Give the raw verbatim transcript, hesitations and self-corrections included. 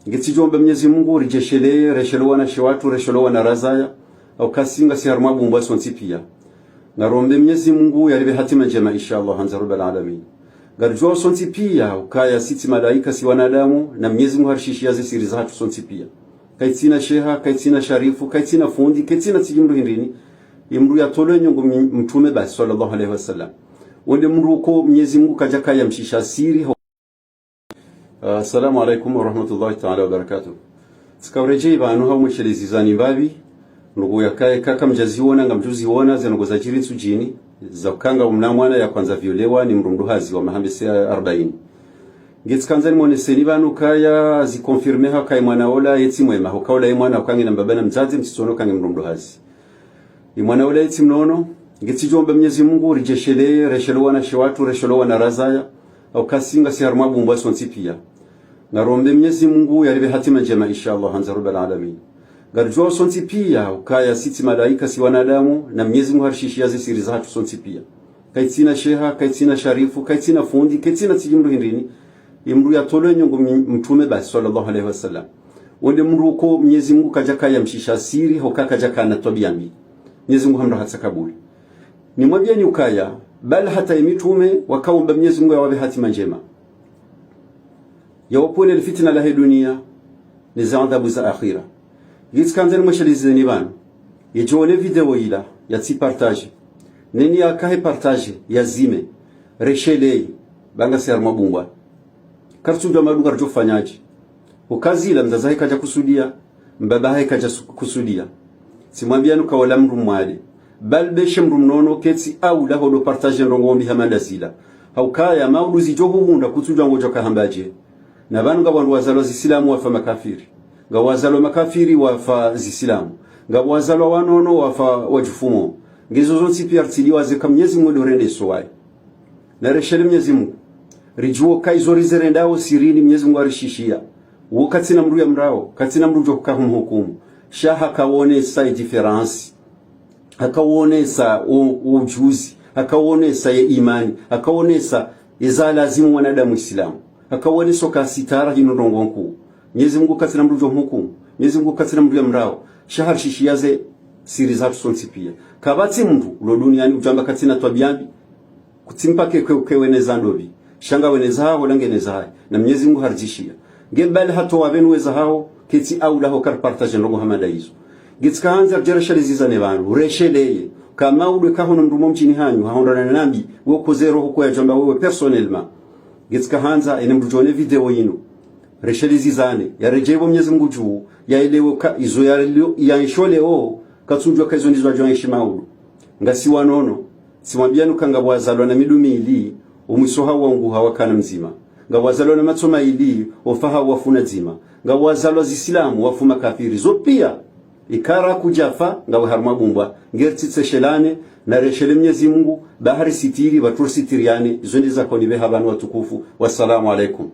Ngetsidjomba Mnyezi Mungu ridjeshelee, reshelee wanashe watru, reshelee wana razaya, au kasi ngasi harumwa bumbwa sontsi pia. Ngarombe Mnyezi Mungu yaripve hatima ndjema, insha Allah, handza Rabbal Alamin. Ngaridjuao sontsi pia ukaya si tsi malaika, si wanadamu, na Mnyezi Mungu harishishiya ze siri zahatru sontsi pia. Kaitsina sheha, kaitsina sharifu, kaitsina fundi, kaitsina tsidji mndru hindrini. Ye mndru yatolwa nyongo mi-, Mtrume basi, swallallahu alayhi wa sallam. Wende mndru uko Mnyezi Mungu kadjakaya mshisha siri ho- Assalamu alaikum warahmatullahi taala wabarakatuh. Tsika uredjei pvanu hau mweshelezi zani mbapvi, ndrongo yakaye kaka mdjaziona, ngamdjuziona, ze ndrongo zadjiri ntsu djini, za ukanga umna mwana ya kwandza violewa ni mdru mdruhazi wa maha mbese arbaini. Ngetsikandza nimwoneseni pvanu kaya zikonfirme hakaye mwana ola yetsi mwema, huka ola ye mwana ukangena mbaba na mdzadze, mtsitsono kange mdru mdruhazi. Ye mwana ola yetsi mnono, ngetsidjomba Mnyezi Mungu ridjeshelee, reshelee wanashe watru, reshelee wana razaya, au kasi ngasi harumwa bumbwa sontsi pia. Ngarombe Mnyezi Mungu yaripve hatima ndjema, insha Allah, handza Rabbal Alamin. Ngaridjuao sontsi pia ukaya si tsi malaika, si wanadamu, na Mnyezi Mungu harishishiya ze siri zahatru sontsi pia. Kaitsina sheha, kaitsina sharifu, kaitsina fundi, kaitsina tsidji mndru hindrini. Ye mndru yatolwa nyongo mi-, Mtrume basi, swallallahu alayhi wa sallam. Wende mndru uko Mnyezi Mungu kadjakaya mshisha siri, hoka kadjakana twabia mbi. Mnyezi Mungu hamndra hatsakabuli. Nimwambieni ukaya, bali hata ye mitrume wakaomba Mnyezi Mungu yawapve hatima ndjema, yawapvonele fitina lahe dunia, ne ze adhabu za akhira. Ngetsikandza nimweshelezeni pvanu, yedjoone video ila, yatsi partage. Neni yakahe partage, yazime, reshelee, ba ngasi harumwa bumbwa. Karitsudjua maudu ngaridjofanyaje. Uka zila mdzadze hahe kadjakusudia, mbaba hahe kadjakusudia. Tsimwambiani uka ola mndru mwade. Bali beshe mndru mnono ketsi aula hodo partage ndrongo mbi hama nda zila. Haukaya maudu zidjo huhundra kutsudjua ngodjo kahambaje. Na pvanu ngapvo wandru wazalwa zisilamu wafa makafiri. Ngapvo wazalwa makafiri wafa zisilamu. Ngapvo wazalwa wanono wafa wadjufumo. Ngezo zontsi pia ritsidjuwa zeka Mnyezi Mungu ndo rendeso waye. Na reshelee Mnyezi Mungu. Ridjuwe uka izo rizirendao sirini Mnyezi Mungu harishishiya. Wo katsina mndru yamndrao, katsina mndru djo huka humhukumu. Sha hakaonesa ye différence. Hakaonesa u-, ujuzi. Hakaonesa ye imani. Hakaonesa ye za lazimu mwanadamu Isilamu. Hakaonesa uka sitara hinu ndrongo nkuu. Mnyezi Mungu katsina mndru djo mhukumu. Mnyezi Mungu katsina mndru yamndrao. Sha harishishiya ze siri zahatru sontsi pia. Kapvatsi mndru ulo duniani udjamba katsina twabia mbi. Kutsi mpaka ke, ke weneza ndopvi. Sha ngaweneza haho, la ngeneza hahe. Na Mnyezi Mungu haridzishiya. Nge bali hata wapvenu weza haho, ketsi aula hoka ripartage ndrongo hama nda izo. Ngetsikandza ridjereshelezi zane pvanu, reshelee. Ka maudu eka hono mndru mo mdjini hanyu, hahundrana na mbi, we ukoze roho ko yadjomba wewe personnellement. Ngetsikandza, ene mndru djoone video yinu. Reshelezi zane, yaredjei pvo Mnyezi Mungu dju, yaelewe uka izo ya leo, ya nsho leo, katsudjua ka izo ndizo adjo enshi maudu. Ngasi wanono, tsimwambiani uka ngapvo wazalwa na midru mili, omwiso hawo wanguha wakana mdzima. Ngapvo wazalwa na matso mayili, ofa hawo wafuna dzima. Ngapvo wazalwa zisilamu, wafu makafiri. Zo pia, ikara kudjafa, ngawe harumwa bumbwa. Ngeritsitseshelane, na reshelee Mnyezi Mungu, ba harisitiri, ba turisitiriane, izo ndizo zakoni pveha pvanu watukufu. Wassalamu alaikum.